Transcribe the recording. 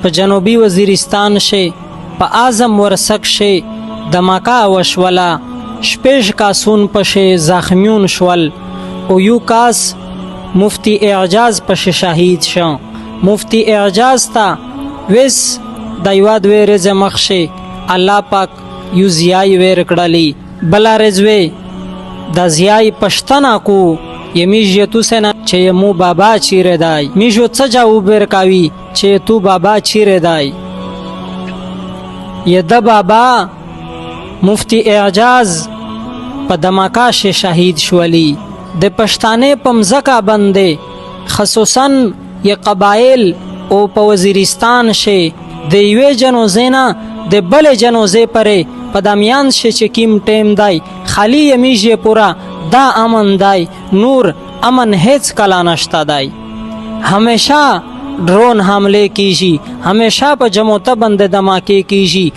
په جنوبي وزیرستان شې په اعظم ورسک شې دماکا وشوله، شپږ کاسون پشې زخمیون شول او یو کاس مفتی اعجاز پشې شهید شو. مفتی اعجاز ته ویس د یوه دوې ورځې مخ شې الله پاک یو زیای ور کړلی. بله ورځ وې د زیای پښتنه کو یمیژ یتو سنه چې یمو بابا چیرې دی، میژو څه جواب ورکاوي چې تو بابا چیرې دی؟ یه د بابا مفتی اعجاز په دماکا شې شهید شولی. د پښتانه په مځکه باندې خصوصا یې قبایل او په وزیرستان شې د یوې جنوزې نه د بلې جنوزې پرې په دمیان شې چې کیم ټیم دی خالی یمیژ یې پوره دا امن دی، نور امن هیڅ کله نشته دی. همیشه ډرون حمله کیږي، همیشه په جموته باندې دماکې کیږي.